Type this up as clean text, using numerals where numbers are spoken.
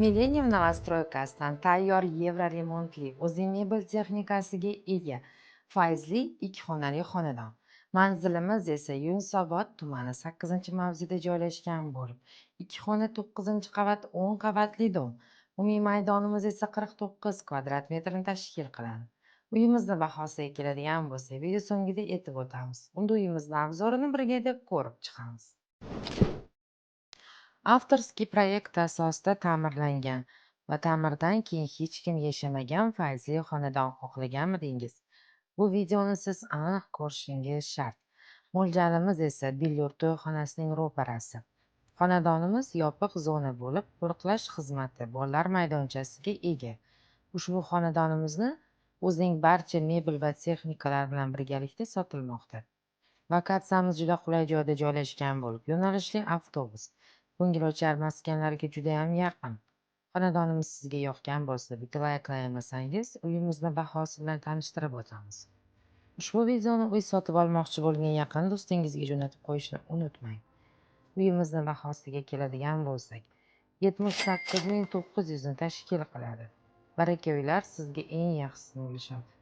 Millennium новостройка sidan tayyor евроремонт li, o'zining mebel texnikasiga ega fayzli ikki xonali xonadon. Manzilimiz esa Yunusobod tumani, 8-mavzeda joylashgan bo'lib, ikki xona, 9-qavat, 10 qavatli дом. Umumiy maydonimiz esa 49 kvadrat metrni tashkil qiladi. Uyimizni bahosiga keladigan bo'lsak, video so'ngida aytib o'tamiz. Unda uyimizni обзор ini birgalikda ko'rib chiqamiz. Авторский проект asosida ta'mirlangan va ta'mirdan keyin hech kim yashamagan fayzli xonadon xohlaganmidingiz? Bu videoni siz aniq ko'rishingiz shart. Mo'ljalimiz esa Billur to'yxonasining ro'parasi. Xonadonimiz yopiq zona bo'lib, qo'riqlash xizmati, bolalar maydonchasiga ega. Ushbu xonadonimizni o'zining barcha mebel va texnikalar bilan birgalikda sotilmoqda. Lokatsiyamiz juda qulay joyda joylashgan bo'lib, yo'nalishli avtobus, ko'ngilochar maskanlarga judayam yaqin. Xonadonimiz sizga yoqgan bo'lsa, bitta laykni ayamasangiz, uyimizni bahosi bilan tanishtirib o'tamiz. Ushbu videoni uy sotib olmoqchi bo'lgan yaqin do'stingizga jo'natib qo'yishni unutmang. Uyimizni bahosiga keladigan bo'lsak, 78 900 ni tashkil qiladi. Baraka uylar sizga eng yaxshisini ulashadi.